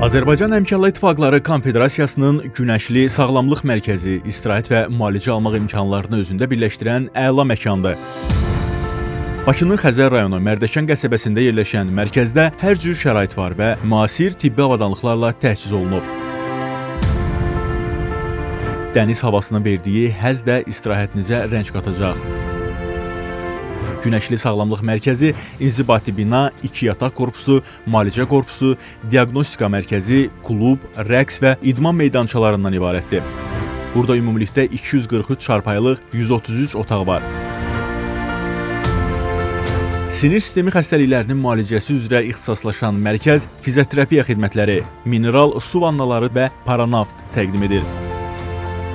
Azərbaycan Əmkarlar İttifaqları Konfederasiyasının Günəşli Sağlamlıq Mərkəzi istirahət və müalicə almaq imkanlarını özündə birləşdirən əla məkandır. Bakının Xəzər rayonu Mərdəkan qəsəbəsində yerləşən mərkəzdə hər cür şərait var və müasir tibbi avadanlıqlarla təchiz olunub. Dəniz havasının verdiyi həzz də istirahətinizə rəng qatacaq. Günəşli Sağlamlıq Mərkəzi inzibati bina, 2 yataq korpusu, müalicə korpusu, diaqnostika mərkəzi, klub, rəqs və idman meydançalarından ibarətdir. Burada ümumilikdə 243 çarpayılıq 133 otaq var. Sinir sistemi xəstəliklərinin müalicəsi üzrə ixtisaslaşan mərkəz fizioterapiya xidmətləri, mineral su vannaları və paranaft təqdim edir.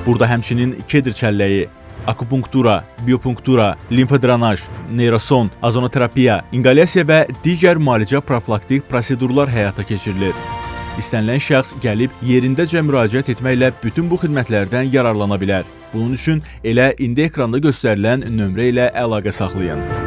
Burada həmçinin kedr çəlləyi, akupunktura, biopunktura, limfodrenaj, neyroson, ozonoterapiya, inqalyasiya və digər müalicə profilaktik prosedurlar həyata keçirilir. İstənilən şəxs gəlib yerindəcə müraciət etməklə bütün bu xidmətlərdən yararlana bilər. Bunun üçün elə indi ekranda göstərilən nömrə ilə əlaqə saxlayın.